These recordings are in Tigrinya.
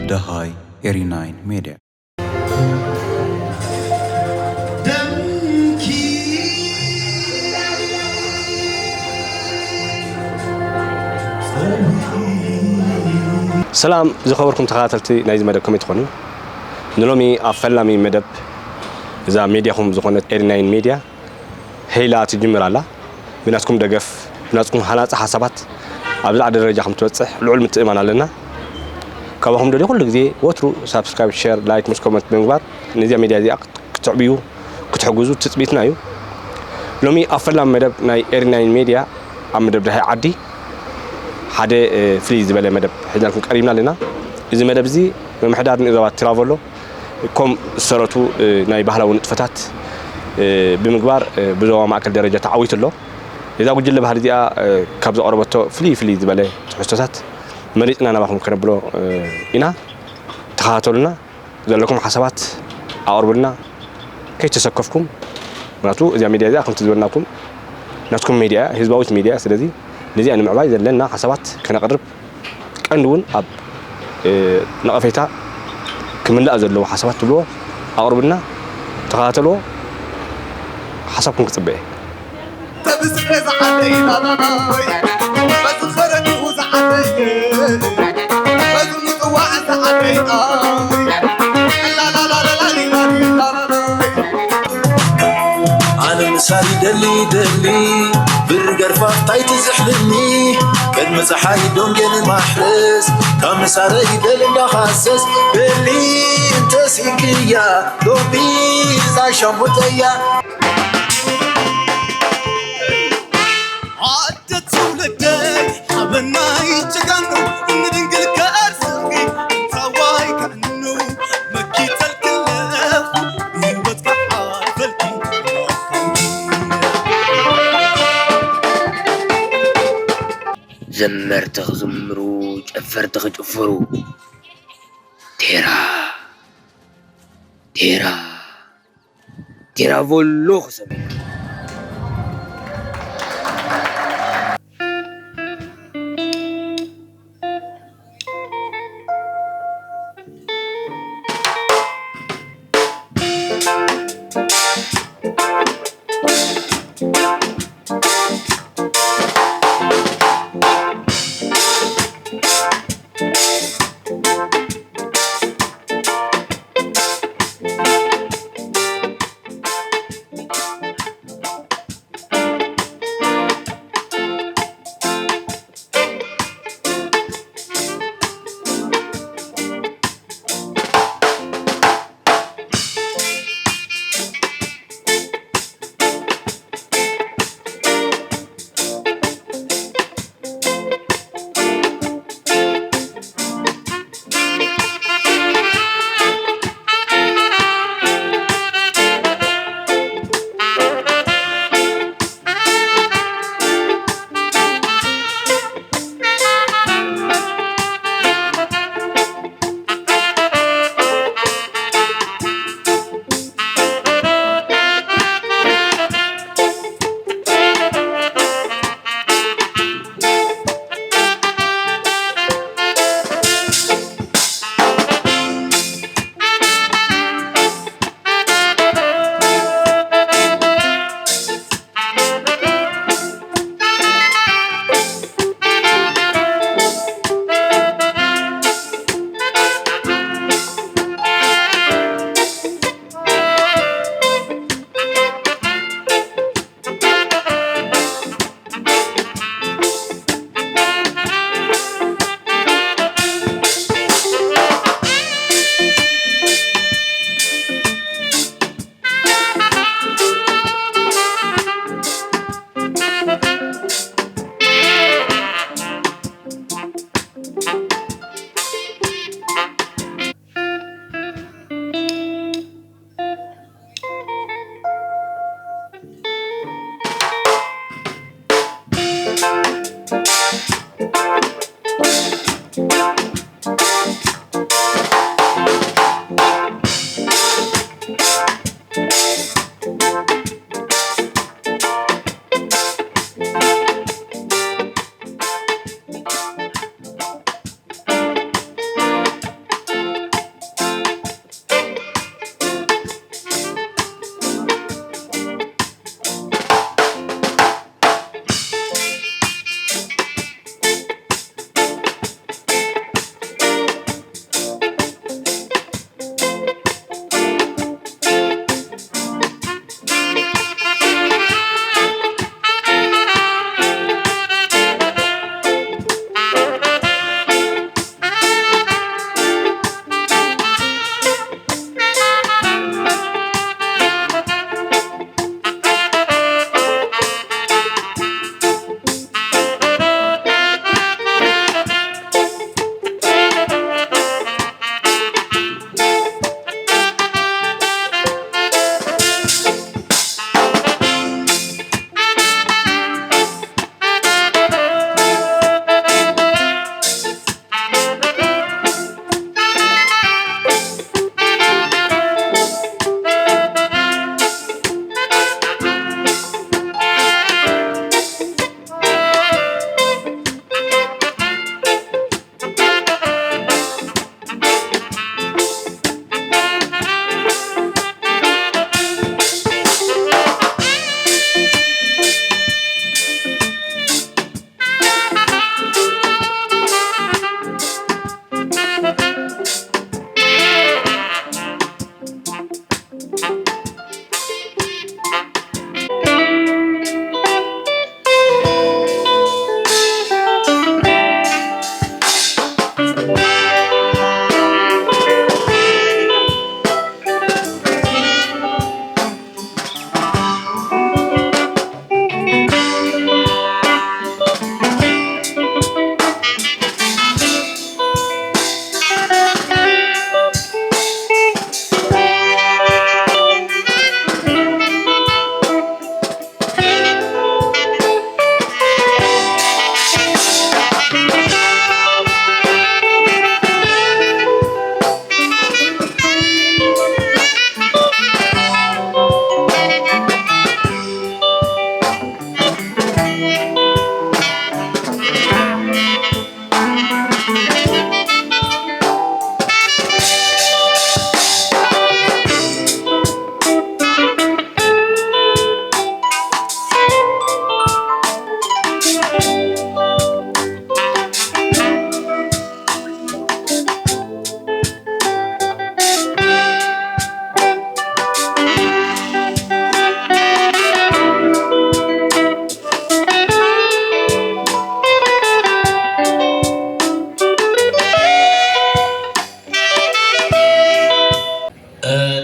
ደሃይ ኤሪ ናይን ሜድያ። ሰላም ዝኸበርኩም ተኸታተልቲ ናይዚ መደብ፣ ከመይ ትኾኑ? ንሎሚ ኣብ ፈላሚ መደብ እዛ ሜድያኹም ዝኾነት ኤሪ ናይን ሜድያ ሄላ ትጅምር ኣላ። ብናትኩም ደገፍ፣ ብናትኩም ሃናፂ ሓሳባት ኣብ ዝለዓለ ደረጃ ከም ትበፅሕ ልዑል ምትእማን ኣለና። ካባኹም ደልዮ ኩሉ ግዜ ወትሩ ሳብስክራይብ፣ ሼር፣ ላይክ ምስ ኮመንት ብምግባር ነዚኣ ሜድያ እዚኣ ክትዕብዩ ክትሕግዙ ትፅቢትና እዩ። ሎሚ ኣብ ፈላሚ መደብ ናይ ኤሪ ናይን ሜድያ ኣብ መደብ ደሃይ ዓዲ ሓደ፣ እ፣ ፍልይ ዝበለ መደብ ሒዝናልኩም ቀሪብና ኣለና። እዚ መደብ እዚ ምምሕዳር ንዞባ ትራቨሎ ከም ዝሰረቱ፣ እ፣ ናይ ባህላዊ ንጥፈታት፣ እ፣ ብምግባር፣ እ፣ ብዞባ ማእከል ደረጃ ተዓዊቱ ኣሎ። እዛ ጉጅለ ባህሊ እዚኣ፣ እ፣ ካብ ዘቕረበቶ ፍልይ ፍልይ ዝበለ ትሕዝቶታት መሪጽና ናባኹም ከነብሎ፣ እ፣ ኢና። ተኸታተሉና፣ ዘለኩም ሓሳባት ኣቕርቡልና፣ ከይተሰከፍኩም። ምክንያቱ እዚኣ ሚድያ እዚኣ ከምቲ ዝበልናኩም ናትኩም ሚድያ እያ፣ ህዝባዊት ሚድያ እያ። ስለዚ ነዚኣ ንምዕባይ ዘለና ሓሳባት ከነቕርብ ቀንዲ እውን ኣብ፣ እ፣ ነቐፌታ ክምላእ ዘለዎ ሓሳባት ትብልዎ ኣቕርቡልና፣ ተኸታተልዎ፣ ሓሳብኩም ክጽበ እየ። ተብዝሕ እዛ ዓደይ ናናናይ፣ በዚ ኸረዲኡ እዛ ዓደይ፣ በዚ ምጽዋዕ እዛ ዓደይ፣ ላላላላላሊላሊላላይ። ኣነ ምሳር ይደሊ ይደሊ ብር ገርፋፍ ታይ ትዝሕልኒ ቅድሚ ፀሓይ ዶንጌን ማሕረስ ካብ ምሳረ ይደል እንዳኻሰስ በሊ እንተሲንክያ ሎሚ ዛሻሙተያ ዓደት ትውልደይ ሓበናይ ጀጋኑ ንድንግል ከርስኺ እንታዋይ ከዕኑ መኪተልክለኹ ብህይወት ክሓልፈልኪ ዘመርቲ ክዝምሩ ጨፈርቲ ክጭፍሩ ቴራ ቴራ ቴራቮሎ ክሰምዕ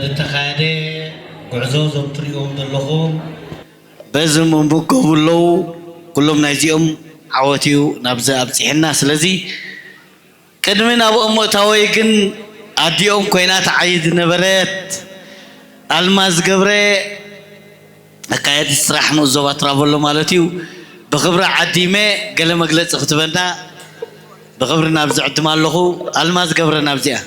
ዝተኻየደ ጉዕዞ እዞም ትሪእዎም ዘለኹም በዚ ምንቡብ ገቡ ኣለዉ። ኩሎም ናይዚኦም ዓወት እዩ ናብዚ ኣብፂሕና። ስለዚ ቅድሚ ናብኦም ምእታወይ ግን ኣዲኦም ኮይና ትዓይ ዝነበረት ኣልማዝ ገብረ፣ ኣካየዲ ስራሕ ንኡስ ዞባ ትራቨሎ ማለት እዩ። ብኽብሪ ዓዲመ ገለ መግለፂ ክትበና ብኽብሪ ናብዚ ዕድማ ኣለኹ። ኣልማዝ ገብረ ናብዚኣ።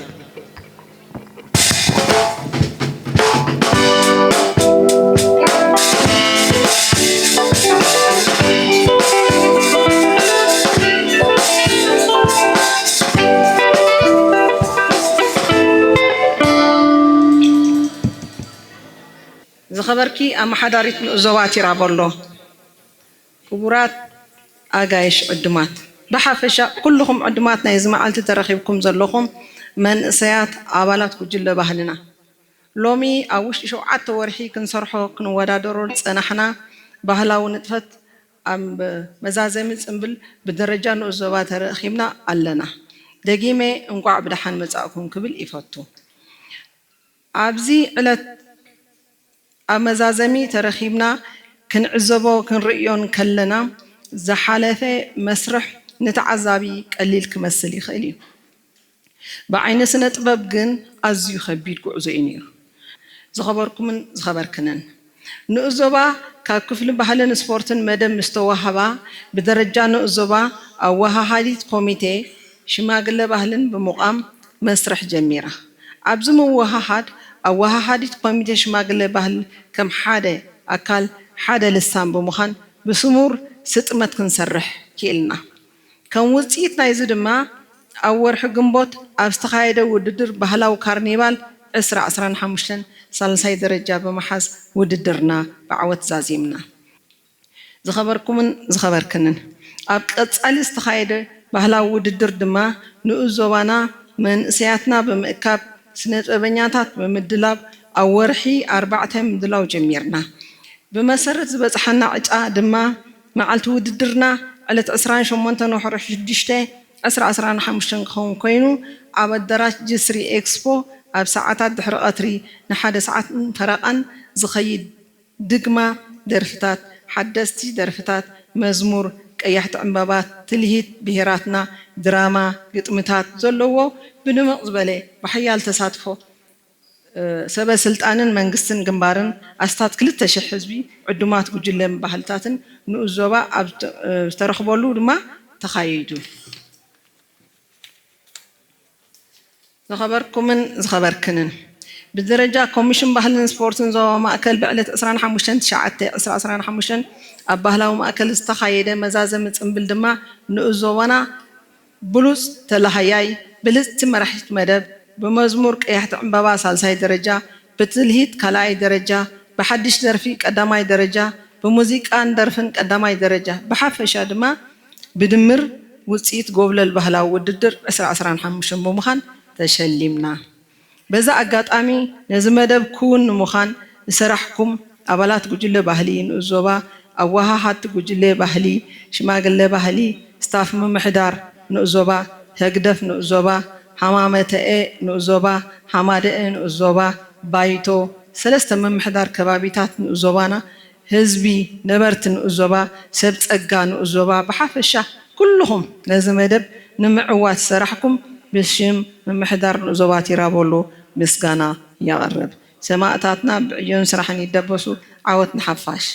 ዝኸበርኪ ኣመሓዳሪት ንኡስ ዞባ ቲራቨሎ፣ ክቡራት ኣጋይሽ ዕዱማት፣ ብሓፈሻ ኩልኹም ዕዱማት ናይዚ መዓልቲ ተረኺብኩም ዘለኹም መንእሰያት ኣባላት ጉጅለ ባህልና፣ ሎሚ ኣብ ውሽጢ ሸውዓተ ወርሒ ክንሰርሖ ክንወዳደሮ ዝጸናሕና ባህላዊ ንጥፈት ኣብ መዛዘሚ ጽምብል ብደረጃ ንኡስ ዞባ ተረኺብና ኣለና። ደጊመ እንቋዕ ብደሓን መጻእኩም ክብል ይፈቱ። ኣብዚ ዕለት ኣብ መዛዘሚ ተረኺብና ክንዕዘቦ ክንርእዮ እንከለና፣ ዝሓለፈ መስርሕ ንተዓዛቢ ቀሊል ክመስል ይኽእል እዩ። ብዓይኒ ስነ ጥበብ ግን ኣዝዩ ከቢድ ጉዕዞ እዩ ነይሩ። ዝኸበርኩምን ዝኸበርክንን፣ ንኡስ ዞባ ካብ ክፍሊ ባህልን ስፖርትን መደብ ምስ ተዋህባ፣ ብደረጃ ንኡስ ዞባ ኣወሃሃዲት ኮሚቴ ሽማግለ ባህልን ብምቋም መስርሕ ጀሚራ። ኣብዚ ምውህሃድ፣ ኣወሃሃዲት ኮሚቴ ሽማግለ ባህል ከም ሓደ ኣካል፣ ሓደ ልሳን ብምዃን ብስሙር ስጥመት ክንሰርሕ ክኢልና። ከም ውጽኢት ናይዚ ድማ፣ ኣብ ወርሒ ግንቦት ኣብ ዝተኻየደ ውድድር ባህላዊ ካርኒቫል ዕስራ ዕስራን ሓሙሽተን ሳልሳይ ደረጃ ብምሓዝ ውድድርና ብዓወት ዛዚምና። ዝኸበርኩምን ዝኸበርክንን፣ ኣብ ቀጻሊ ዝተኻየደ ባህላዊ ውድድር ድማ ንኡስ ዞባና መንእሰያትና ብምእካብ፣ ስነ ጥበበኛታት ብምድላብ ኣብ ወርሒ ኣርባዕተ ምድላው ጀሚርና። ብመሰረት ዝበጽሓና ዕጫ ድማ መዓልቲ ውድድርና ዕለት ዕስራን ሸሞንተን ወርሒ ሽዱሽተ ዕስራ ዕስራን ሓሙሽተን ክኸውን ኮይኑ፣ ኣብ ኣዳራሽ ጂ ስሪ ኤክስፖ ኣብ ሰዓታት ድሕሪ ቀትሪ ንሓደ ሰዓትን ፈረቓን ዝኸይድ ድግማ ደርፍታት፣ ሓደስቲ ደርፍታት፣ መዝሙር፣ ቀያሕቲ ዕምባባ፣ ትልሂት ብሄራትና፣ ድራማ፣ ግጥምታት ዘለዎ ብድምቕ ዝበለ ብሓያል ተሳትፎ ሰበ ስልጣንን መንግስትን ግንባርን ኣስታት ክልተ ሽሕ ህዝቢ ዕዱማት ጉጅለ ባህልታትን ንኡስ ዞባ ኣብ ዝተረኽበሉ ድማ ተኻይዱ። ዝኸበርኩምን ዝኸበርክንን፣ ብደረጃ ኮሚሽን ባህልን ስፖርትን ዞባ ማእከል ብዕለት ዕስራን ሓሙሽተን ትሽዓተ ዕስራ ዕስራን ሓሙሽተን ኣብ ባህላዊ ማእከል ዝተኻየደ መዛዘሚ ጽምብል ድማ ንኡስ ዞባና ብሉጽ ተላሃያይ፣ ብልጽቲ መራሒት መደብ፣ ብመዝሙር ቀያሕቲ ዕምባባ ሳልሳይ ደረጃ፣ ብትልሂት ካልኣይ ደረጃ፣ ብሓድሽ ደርፊ ቀዳማይ ደረጃ፣ ብሙዚቃን ደርፍን ቀዳማይ ደረጃ፣ ብሓፈሻ ድማ ብድምር ውጽኢት ጎብለል ባህላዊ ውድድር ዕስራ ዕስራን ሓሙሽተን ብምዃን ተሸሊምና። በዚ ኣጋጣሚ ነዚ መደብ ክውን ንምዃን ዝሰራሕኩም ኣባላት ጉጅለ ባህሊ ንኡስ ዞባ፣ ኣወሃሃድቲ ጉጅለ ባህሊ፣ ሽማግለ ባህሊ፣ ስታፍ ምምሕዳር ንኡስ ዞባ፣ ህግደፍ ንኡስ ዞባ፣ ሃማመተኤ ንኡስ ዞባ፣ ሃማደኤ ንኡስ ዞባ፣ ባይቶ፣ ሰለስተ ምምሕዳር ከባቢታት ንኡስ ዞባና፣ ህዝቢ፣ ነበርቲ ንኡስ ዞባ፣ ሰብ ጸጋ ንኡስ ዞባ፣ ብሓፈሻ ኩልኹም ነዚ መደብ ንምዕዋት ዝሰራሕኩም ብሽም ምምሕዳር ንኡስ ዞባ ቲራቦሎ ምስጋና የቕርብ። ሰማእታትና ብዕዮን ስራሕን ይደበሱ። ዓወት ንሓፋሽ።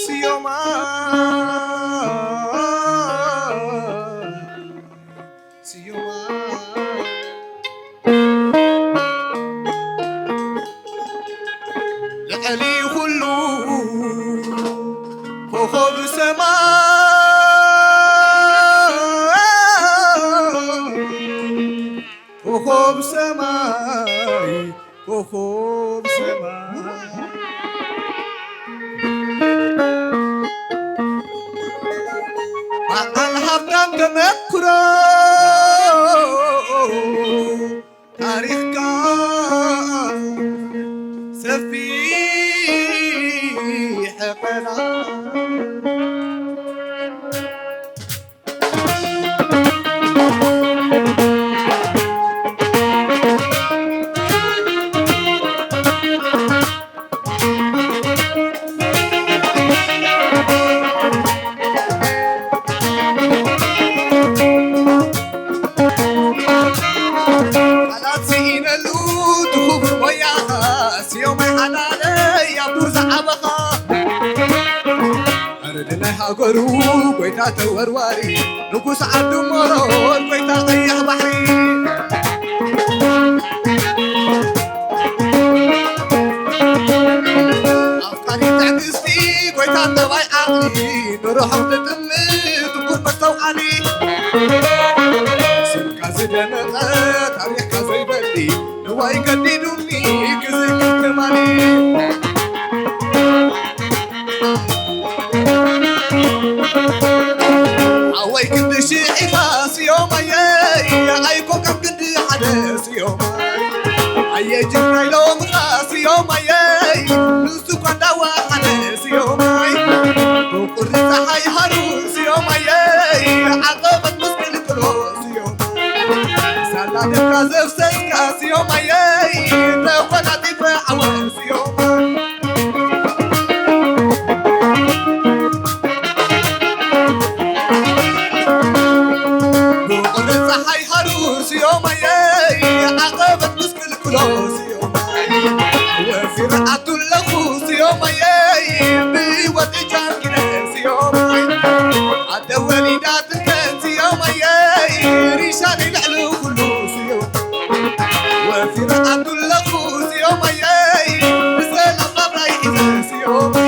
ስዮማ፣ ስዮማ፣ ልዕሊ ኩሉ ኮኾብ ሰማይ፣ ኮኾብ ሰማይ፣ ኮኾብ ሰማይ። በዓል ሃብታም ተመክሮ ታሪኽካ ሰፊሕ ዕቐና። ሃገሩ ጎይታ ተወርዋሪ፣ ንጉስ ዓዲ ሞሮር፣ ጎይታ ቀይሕ ባሕሪ። ኣፍቃሪ ትዕግስቲ፣ ጎይታ ጠባይ ዓቕሊ፣ ንርሑቕ ትጥምት፣ ትኩር መስተውዓሊ። ስምካ ዝደመቐ፣ ታሪኽካ ዘይበሊ፣ ንዋይ ገዲዱኒ ክዝክር ትማሊ። ሓወይ ክንዲ ሽሕ ኢኻ ስዮማየይ፣ ኣይኮንካን ክንዲ ሓደ ስዮማይ። ኣየ ጅግና ኢሎምኻ ስዮማየይ፣ ንሱ እኳ እንዳወሓደ ስዮማይ። ብቁሪ ፀሓይ ሃሩር ስዮማየይ፣ ዓቐበት ምስ ቅልቅሎ ስዮማይ። ሳላ ደምካ ዘፍሰስካ ስዮማየይ፣ ተኾናጢፈ ዓወት ስዮማይ። ብቁሪ ፀሓይ ሃሩር ስዮማየይ፣ ዓቐበት ምስ ቅልቅሎ ስዮማይ። ወፊረ ኣቱለኹ ስዮማየይ፣ ብህይወት ጃንኪነ ስዮማይ። ኣደ ወሊዳ ትንከን ስዮማየይ፣ ሪሻነይ ልዕሊ ኩሉ ስዮማይ። ወፊረ ኣቱለኹ ስዮማየይ፣ ብሰላም ናብራይ ሒዘ ስዮማይ።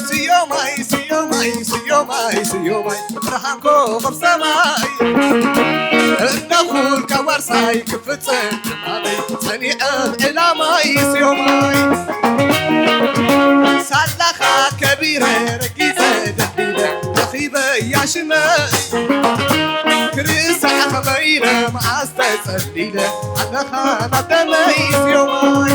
ስዮማይ፣ ስዮማይ፣ ስዮማይ፣ ስዮማይ፣ ብርሃን ኮኸብ ሰማይ፣ እናኹልካ ዋርሳይ ክፍጽም ሕማመይ፣ ጸኒዐ ዕላማይ ስዮማይ። ሳላኻ ከቢረ ረጊጸ ደልዲለ፣ ረኺበ ያሽመይ፣ ክርስዕ ከመይ ኢለ መዓስ ተጸሊለ፣ ኣለኻ ናብ ደመይ ስዮማይ።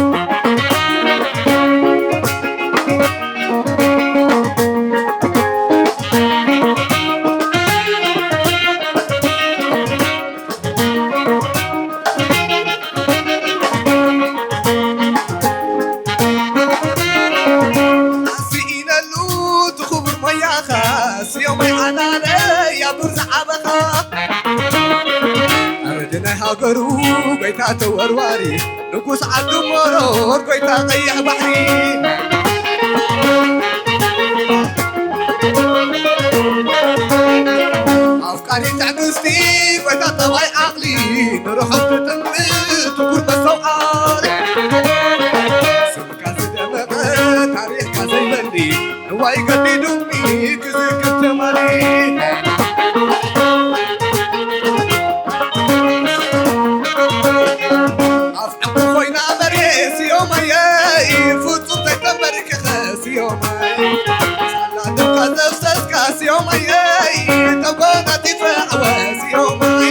ስኢነሉ እቲ ክቡር ሞያኻ፣ ስዮማይ ዓናነ፣ ኣብ ዱር ዝዓበኻ። ኣረድናይ ሃገሩ፣ ጎይታ ተወርዋሪ፣ ንጉስ ዓዲ ሞሮር፣ ጎይታ ቀይሕ ባሕሪ። ኣፍቃሪ ትዕግስቲ፣ ጎይታ ጠባይ ዓቕሊ፣ ንርሑቕ ትጥምት፣ ትኩር መስተውዓሊ። ስምካ ዝደመቐ፣ ታሪኽካ ዘይበሊ፣ ንዋይ ገዲዱኒ ክዝክር ትማሊ። ኣፍ ዕንቁ ኮይና መሬት ስዮማየይ፣ ፍጹም ዘይተንበርክኸ ስዮማይ። ሳላ ደምካ ዘፍሰስካ ስዮማየይ፣ ተጎናጺፈ ዓወት ስዮማይ።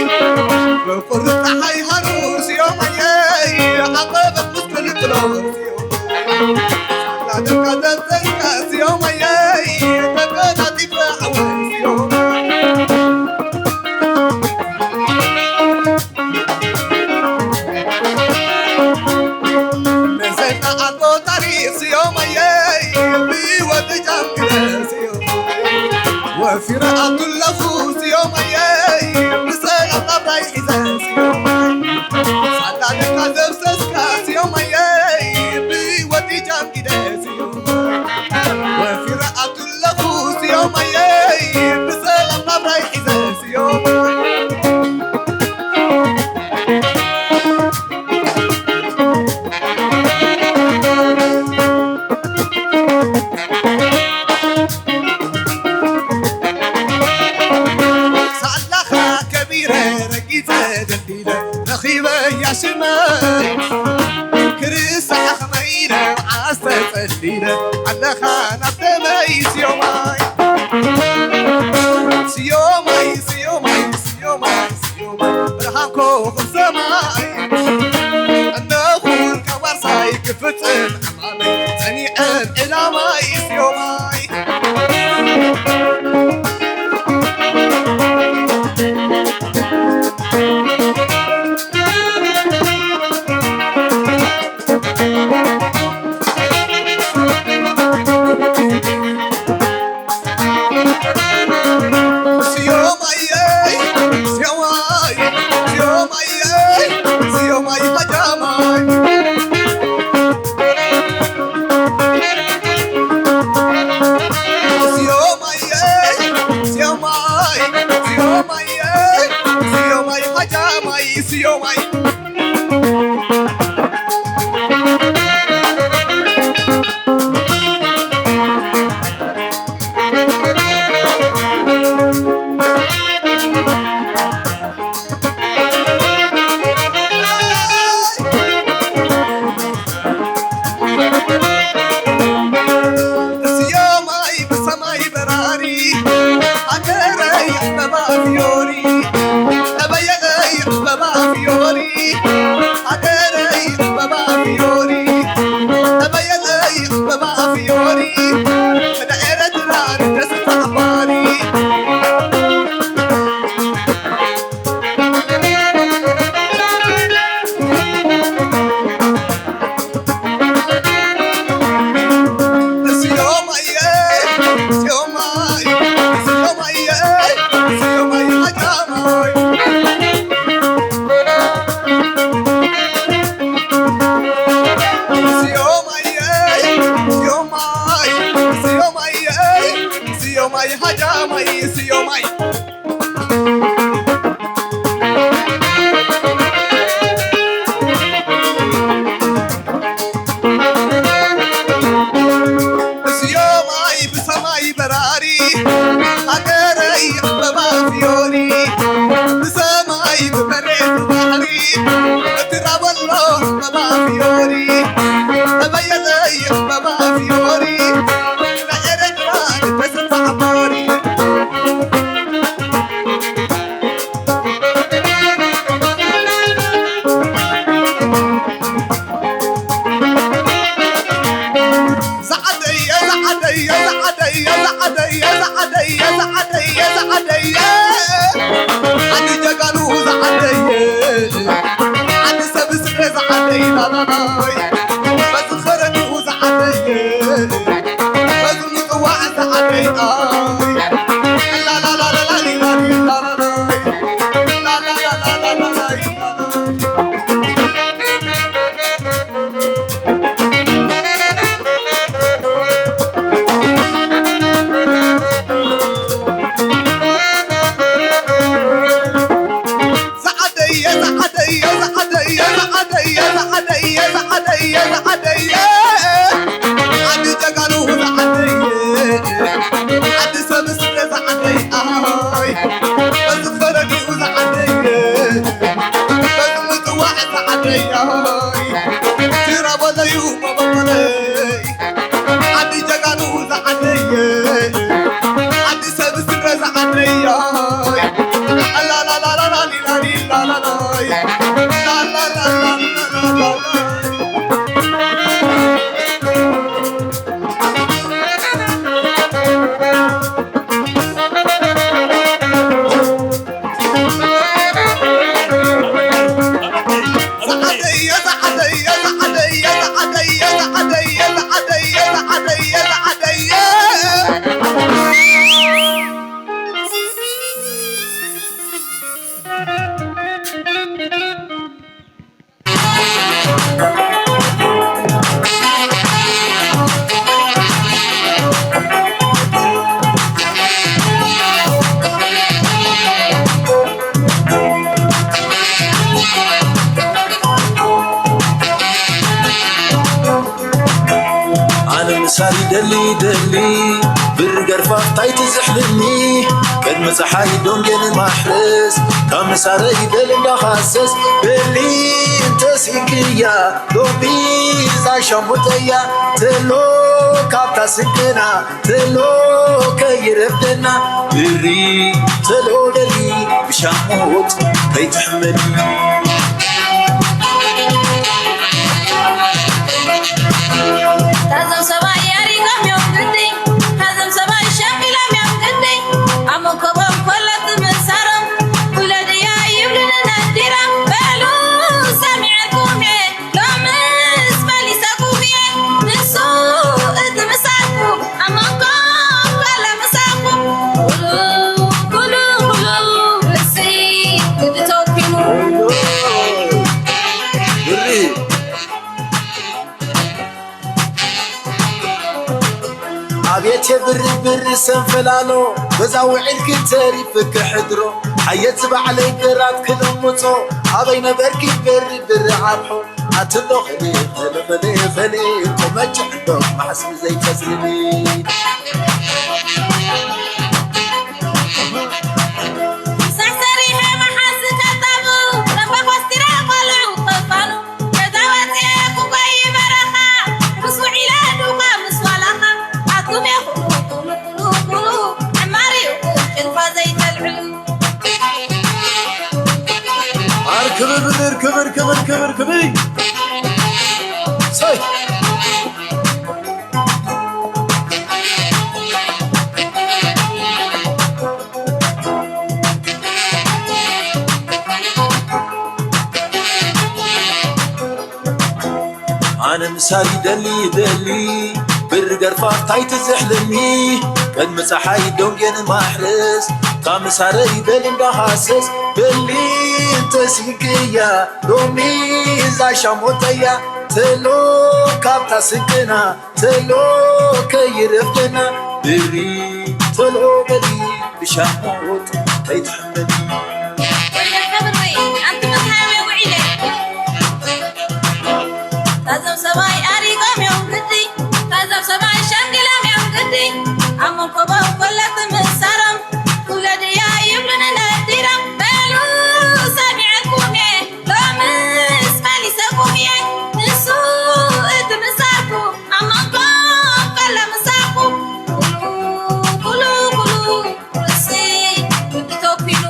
ብቁሪ ጸሓይ ሃሩር ስዮማየይ፣ ዓቐበት ምስ ቅልቅሎ ስዮማይ። ሳላ ደምካ ዘፍሰስካ ስዮማየይ፣ ተጎናጺፈ ዓወት ስዮማይ። መዘና ኣልቦ ታሪኽ ስዮማየይ፣ ብህይወት ጃንኪነ ስዮማይ። ወፊረ ኣቱለኹ ስዮማየይ፣ ብሰላም ናብራይ ሒዘ ስዮማይ። ሳላ ደምካ ዘፍሰስካ ስዮማየይ፣ ብህይወት ጃንኪነ ስዮማይ። ወፊረ ኣቱለኹ ስዮማየይ፣ ብሰላም ናብራይ ሒዘ ስዮማይ። ሳላኻ ከቢረ ረጊጸ ደልዲለ ረኺበያ ሽመይ። ክርስዓ ከመይ ኢለ መዓስ ተጸሊለ ኣለኻ ናብ ደመይ ስዮማይ። ስዮማይ፣ ስዮማይ፣ ስዮማይ፣ ስዮማይ፣ ብርሃን ኮኸብ ሰማይ። እነኹን ካብ ዋርሳይ ክፍጽም ዕማመይ፣ ጸኒዐ ዕላማይ ስዮማይ። ስዮማይ፣ ስዮማይ፣ ስዮማይ፣ ስዮማይ፣ ሃጃማይ፣ ስዮማይ። ስዮማይ ብሰማይ በራሪ፣ ሃገረይ ዕምበባ ፍዮሪ፣ ጠበየለይ ዕምበባ ፍዮሪ፣ ሃገረይ ዕምበባ ፍዮሪ፣ ጠበየለይ ዕምበባ ፍዮሪ፣ ንኤረትራ ንተስፋ ሓባሪ። ስዮማይ ሃጃማይ ስዮማይ። ስዮማይ ብሰማይ በራሪ፣ ሃገረይ ዕምበባ ፍዮሪ፣ ብሰማይ ብመሬት ብባሕሪ፣ እትራበሎ ዕምበባ ፍዮሪ፣ ተበየለይ ዕምበባ ፍዮሪ፣ ናይ ኤረትራ ተስፋ ሓባሪ። ዓዲ ጀጋኑ ዝዓደየ፣ ዓዲ ሰብ ስለ ዝዓደየ፣ ላላላይ፣ በዚ ኸረዲኡ ዝዓደየ፣ በዚ ምጽዋዕ ዝዓደየ፣ ላላላላላሊላሊላላላይ፣ ላላላላላላይ። ዓዲ ጀጋኑ ዝዓደየ፣ ዓዲ ሰብ ስለ ዝዓደየ፣ ኣይ፣ በዚ ፈረዲኡ ዝዓደየ፣ በዚ ምጽዋዕ ዝዓደየ፣ ኣይ፣ ትራቦለዩ መበቆለይ። ዓዲ ጀጋኑ ዝዓደየ፣ ዓዲ ሰብ ስረ ዝዓደየ፣ ላላላላላሊላሊላላላይ፣ ላላላላላላላይ። ኣነ ምሳይ ደሊ ደሊ ብር ገርፋ ታይ ትዝሕልኒ ቅድሚ ፀሓይ ዶንጌን ማሕረስ ካብ ምሳረይ በል እንዳኻሰስ በሊ እንተሲንክያ ሎሚ ዛይ ሻሙጠያ ተሎ ካብታ ስንቅና ተሎ ከይረፍደና ብሪ ተሎ ደሊ ብሻሙጥ ከይትሕመኒ። ታዞም ሰባይ ያሪጎም እዮም ግዲ፣ ታዞም ሰባይ ሸቂሎም እዮም ግዲ። ኣብ መንኮቦም ኮሎ ብምእሳሮም፣ ኩለ ድያ ይብሉኒ ነዲራ። በሉ ሰሚዐኩም እየ፣ ሎምስ መሊሰኩም እየ። ንሱ እቲ ምሳኩ፣ ኣብ መንኮም ኮሎ ምሳኩ። ኩሉ፣ ኩሉ፣ ኩሉ፣ እሲ ግዲ ተወኪሉ። ብርብር ሰንፈላሎ፣ በዛ ውዒልኪ ተሪፍኪ ሕድሮ። ሓየት ባዕለይ ግራት ክልምጾ፣ ኣበይ ነበርኪ ብርብር ዓርሖ? ኣትሎ ኸሌ፣ ኸሌ፣ ኸሌ፣ ኸሌ፣ ቆመጭ ዶ ማሕስቢ ዘይተስልሚ። ሳሕሰሪሐ መሓዝ ከታቡ፣ ረባ ኮስቲራ ቆልዑ ኸፋኑ። ገዛ ወፅኤ ክጎይ በረኻ፣ ምስ ውዒለ ዱኻ ምስ ዋላኻ፣ ኣቱም ኢኹም ኩሉ፣ ኩሉ፣ ኩሉ፣ ዕማር ኢኹም ጭልፋ ዘይተልዕሉ። ኣር ክብር፣ ክብር፣ ክብር፣ ክብር፣ ክብር። ሰይ። ኣነ ምሳር ይደሊ ይደሊ ብር ገርፋ ታይ ትዝሕልኒ ቅድሚ ፀሓይ ዶንጌን ማሕረስ ካብ ምሳረ ይበል እንዳሃሰስ በሊ እንተሲግያ ሎሚ እዛ ሻሞተያ ተሎ ካብታ ስንቅና ተሎ ከይረፍደና ብሪ ተሎ በሊ ብሻሞት ከይትሕመኒ። ወይለይ ሓብረይ ኣንቲ መትሓብያ ውዒለ ታዞም ሰብኣይ ኣሪጎም እዮም ግዲ ታዞም ሰብኣይ ሸንጊሎም እዮም ግዲ ኣብ መንኮቦም ኮለቲ ምሳሮም ትውለድ እያ ይብሉኒ ነዲሮም በሉ ሰሚዐኩም እየ ሎምስ መሊሰኩም እየ ንሱ እቲ ምሳርኩ ኣብ መንጎ ከሎ ምሳርኩ ኩሉ ኩሉ ኩሉ ርእሲ ግዲ ተቢሉ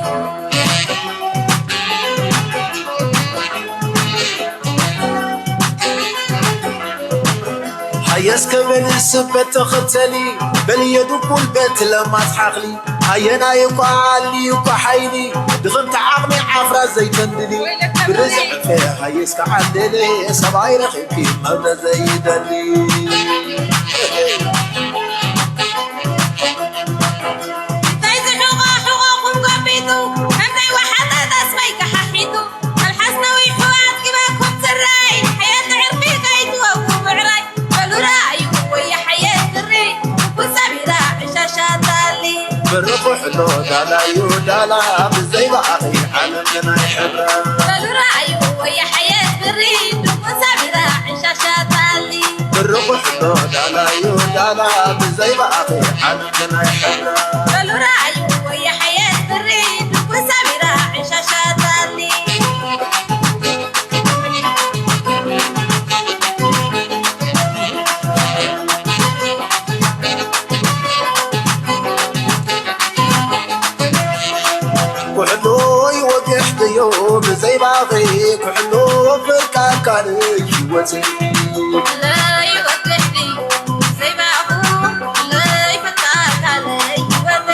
ሃየስ ከበል ስበት ተኸተሊ በልየ ድኩል በት ለማት ሓኽሊ ኣየናይ እኳ ኣልዩ እኳ ሓይሊ ድኽምቲ ዓቕሚ ዓፍራ ዘይተንድሊ ብርዝዕፈ ሃየስ ከዓደለ ሰብኣይ ረኺብኪ መብረ ዘይደሊ እንታይ ዝሕቖ ሕቖኹም ጎቢጡ ከምዘይ ወሓጠ ጠስመይ ከሓሒጡ መልሓስ ነዊሑ ኣጥጊበኩም ስረይ ሓየት ዕርፊ ከይትወጉ ምዕራይ በሉ ረኣዩ ወየ ሓየት ብሪ ድኩል ሰሚራ ዕሻሻታሊ ብሪ ኩሕሎ ዳላዩ ዳላ ብዘይ ባኣኺ ዓለም ናይ ሕብራ በሉ ረኣዩ ወየ ሓየት ብሪ ድኩል ሰሚራ ዕሻሻታሊ ብሪ ኩሕሎ ዳላዩ ዳላ ብዘይ ባኣኺ ዓለም ናይ ሕብራ በሉ ረኣዩ ወየ ሓየት ብሪ ድኩል ሰሚራ ዕሻሻታሊ ኩሕሎ ይወግሕ ድዮ ብዘይ ባኺ ኩሕሎ ፍርቃ ካልእ ህይወት ኩሕሎ ይወግሕ ድዮ ብዘይ ባኹ ኩሕሎ ፍርቃ ካልእ ህይወት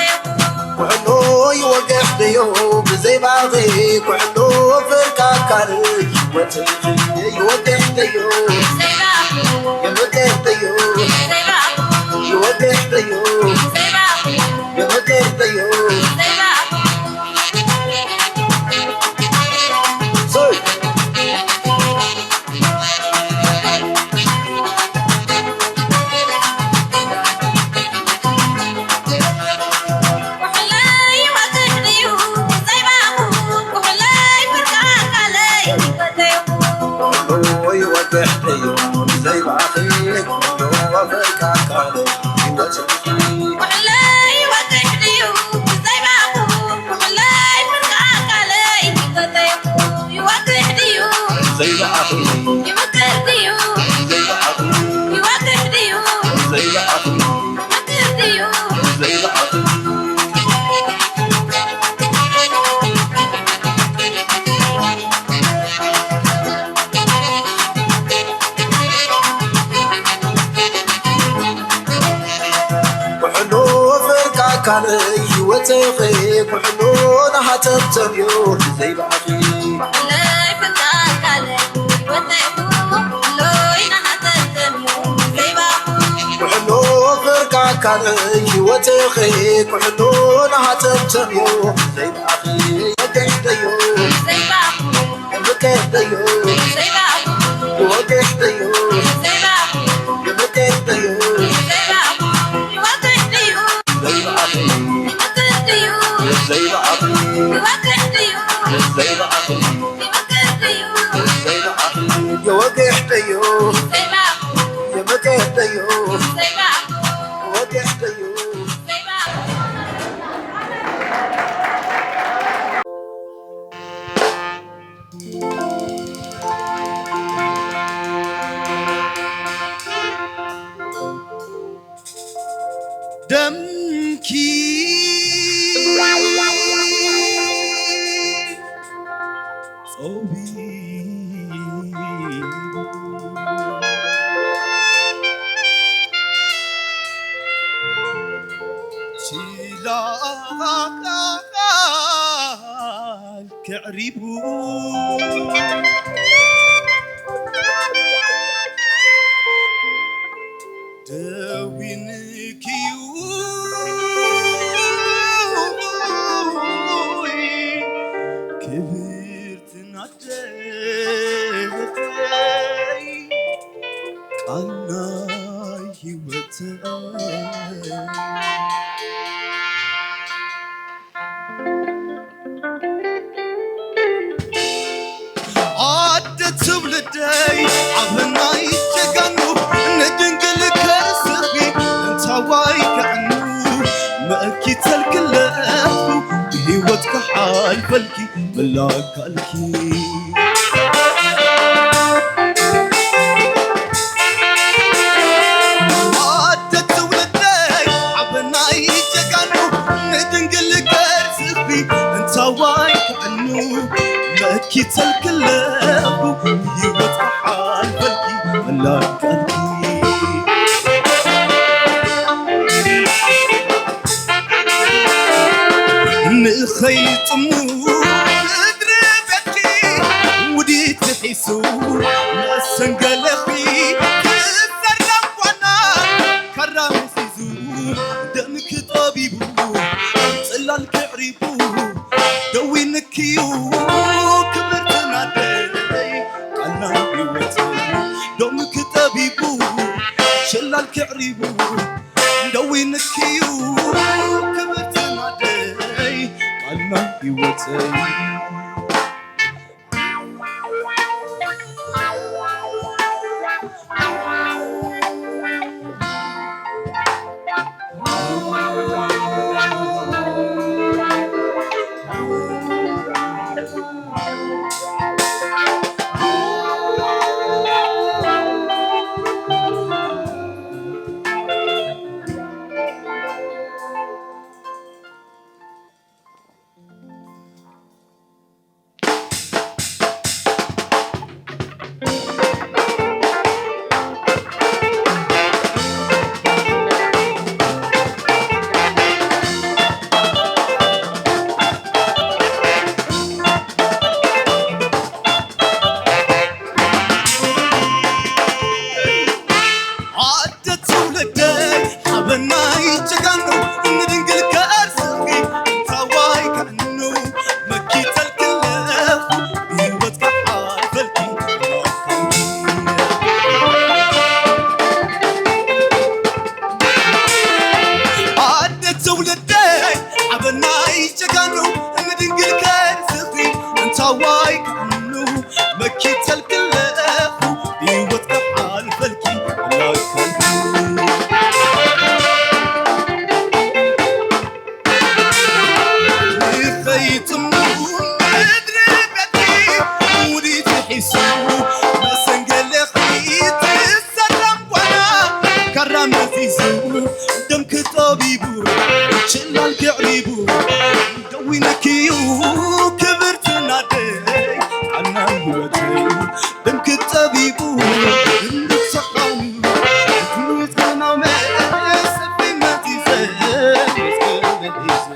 ኩሕሎ ይወግሕ ድዮ ብዘይ ባኺ ኩሕሎ ፍርቃ ካልእ ይወግሕ ድዮ ይወግሕ ድዮ ይወግሕ ድዮ ይወግሕ ድዮ ይወግሕ ድዮ ኩሕሉ ፍርቃ ካልእ ህይወተኺ ኩሕሉ ናሃተብተብዮ ብዘይ ባዕኺ ኩሕሉ ፍርቃ ካልእ ህይወተኺ ኩሕሉ ናሃተብተብዮ ብዘይ ባዕኺ ወደሕተዮ ወደሕተዮ ወደሕተዮ ወደሕተዮ ዘይብዓቕሊ፣ ዘይብዓቕሊ፣ የወግሕ ደዩ፣ የመገሕ ደዩ፣ ወግሕ ደዩ። ደምኪ ጸቢቡ ችላ ክዕሪቡ ደዊንክዩ ክብርቲ ናደይ ቃል ናይ ህይወተይ። ኣደ ትውልደይ ኣብ ናይ ጀጋኑ ንድንግል ከርስኺ እንታዋይ ከዕኑ መእኪ ተልክለኹ ብህይወት ክሓልፈልኪ መላካልኪ ኣደ ትውልደይ ኣብ ናይ ጀጋኑ ንድንግል ከርስኺ እንታዋይ ከዕኑ መእኪ ተልክለኹ ህይወት ክሓልፈልኪ መላካልኪ ንኸይጥሙ ምድሪ ቤትኪ ውዲት ሒሱ መሰንገለኺ ክዘራብ ጓና ካራ መዚዙ ደምኪ ጠቢቡ ጽላል ክዕሪቡ ደዊንክዩ ክብርቲ ናደይ ቃል ናይ ህይወት ደምኪ ጠቢቡ ጽላል ክዕሪቡ ደዊንክዩ ክብርቲ ናደይ ቃል ናይ ህይወተይ። ኣደ ትውልደይ ሓበናይ ጀጋኑ ንድንግል ከርስኺ እንታዋይ ከዕኑ መኪተልኪ ኣለኹ ብህይወት ክሓልፈልኪ ኣደ ትውልደይ ሓበናይ ጀጋኑ ንድንግል ከርስኺ እንታዋይ ከዕኑ መኪተልኪ ኣለኹ ህይወት ክሓልፈልኪ ኣለኩ። ንኸይጥሙ ምድሪ ቤትኪ ውዲት ሒሱ መሰንገለኺ ትሰላም ጓና ካራ መዚዙ ደምኪ ጠቢቡ ችላል ክዕሪቡ ደዊንክዩ ክብርቲ ናደይ ቃል ናይ ህይወተይ ደምኪ ጠቢቡ እንድትሰኻኑ ምስጋና መሰፊ መዚዘ መስገን ሒዘ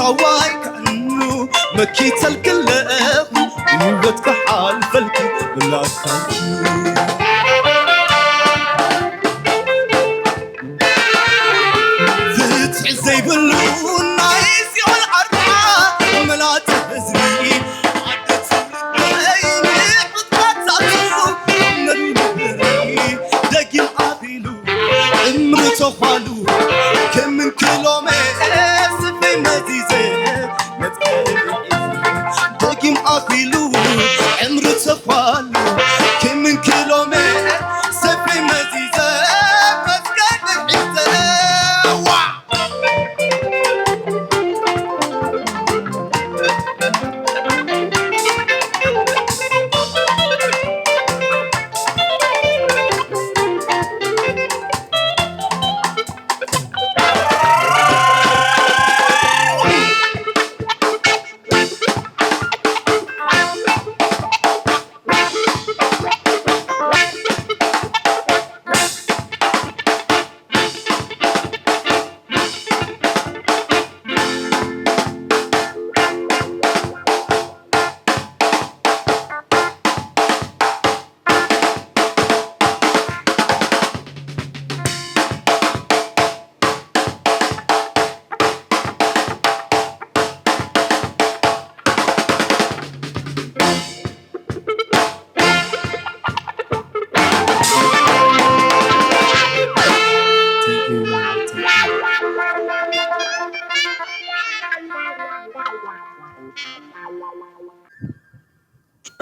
ኣዋይ ከዕኑ መኪተልክለኹ ውበት ክሓልፈልኪ ብላካኪ ፍትሒ ዘይብሉ ናይ ሲኦል ኣርዓ መላጥ ህዝቢ ዓዲ ትውልደይ ንዕጥቃታቱ መሪመሪ ደጊም ኣኺሉ እምሪ ተዃሉ ከምንክሎሜ ስፍይ መዚዘ መትከል ደጊም ኣኺሉ እምሪ ተዃሉ ከምንክሎሜ ስፍይ መዚዘ መትከል ሒዘ ዋ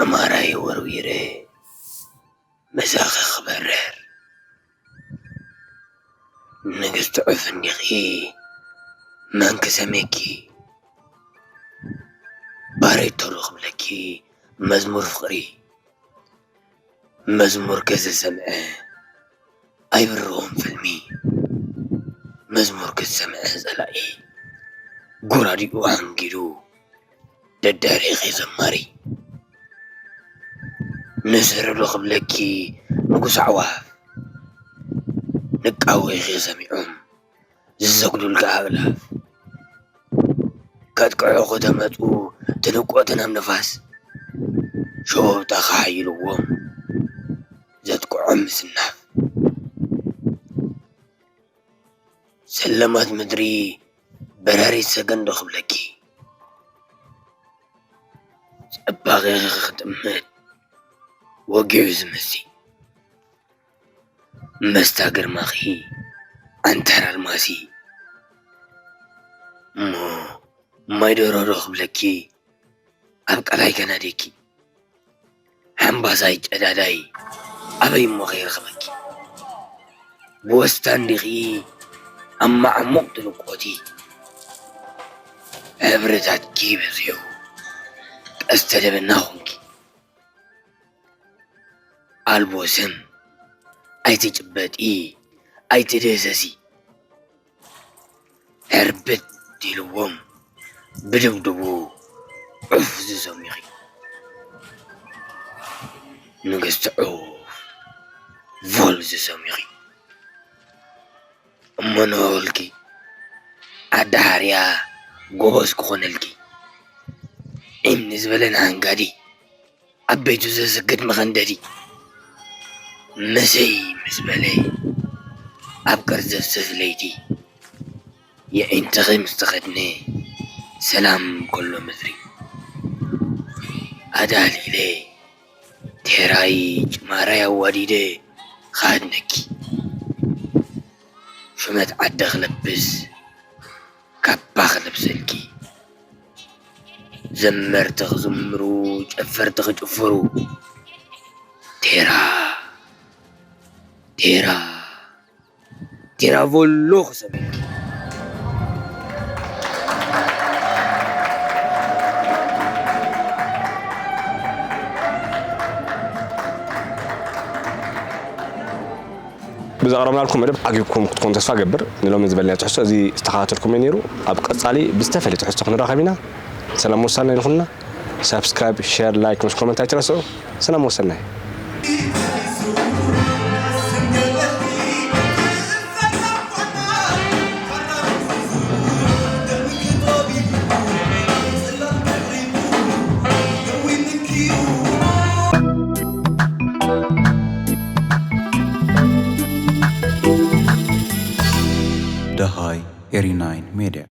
ጨማራይ ወርዊረ ምሳኺ ክበርር። ንግስቲ ዑፍ እንዲኺ መን ክሰምየኪ? ባሬቶ ዶ ክብለኪ መዝሙር ፍቕሪ? መዝሙር ከዘሰምዐ ኣይብርሆም ፍልሚ። መዝሙር ክሰምዐ ጸላኢ ጎራዲኡ ሓንጊዱ ደዳሪኺ ዘማሪ ንስሪ ዶ ክብለኪ ንጉስ ኣዕዋፍ ንቃዊኺ ሰሚዖም ዝሰግዱልኪ ኣእላፍ ከጥቅዑ ከተመጹ ትንቆ ትናም ንፋስ ሸወብታ ከሓይልዎም ዘጥቅዖም ምስናፍ ሰለማት ምድሪ በራሪት ሰገን ዶ ክብለኪ ጽባቐኺ ክጥምት ወጊዑ ዝመሲ መስታ ግርማኺ ዓንተር ኣልማሲ እሞ ማይ ደሮዶ ክብለኪ ኣብ ቀላይ ከናዴኪ ሓምባሳይ ጨዳዳይ ኣበይ እሞ ከይረኽበኪ ብወስታ እንዲኺ ኣብ ማዕሙቕ ትንቆቲ ሕብርታትኪ በዚሑ ቀስተ ደበና ኹንኪ ኣልቦ ስም ኣይትጭበጢ ኣይትድህሰሲ ሕርብት ኢልዎም ብድብድቡ ዑፍ ዝሰሚኺ ንግስቲ ዑፍ ቮል ዝሰሚኺ እሞ ንበልኪ ዓዲ ሓርያ ጎበዝ ክኾነልኪ ዒም ንዝበለን ሓንጋዲ ኣብ ቤቱ ዘስግድ መኸንደዲ መሰይ ምስ በለ ኣብ ቅርዘፍዘፍ ለይቲ የዒንትኺ ምስ ተኸድነ ሰላም ከሎ ምድሪ ኣዳሊለ ቴራይ ጭማራይ ኣዋዲደ ክሃድነኪ ሹመት ዓዲ ክለብስ ካባ ክለብሰልኪ ዘመርቲ ክዝምሩ ጨፈርቲ ክጭፍሩ ቴራ ቴራ ቴራ ቮሎ ክሰብልኪ ብዘቕረብናልኩም መደብ ዓጊብኩም ክትኮኑ ተስፋ ገብር። ንሎሚ ዝበልና ትሕዝቶ እዚ ዝተኸታተልኩም እዩ ነይሩ። ኣብ ቀጻሊ ብዝተፈለየ ትሕዝቶ ክንራኸብ ኢና። ሰላም ወሳና ይኹንና። ሳብስክራይብ፣ ሸር፣ ላይክ ምስ ኮመንት ኣይትረስዑ። ሰላም ወሰናይ። Thirty-nine Media.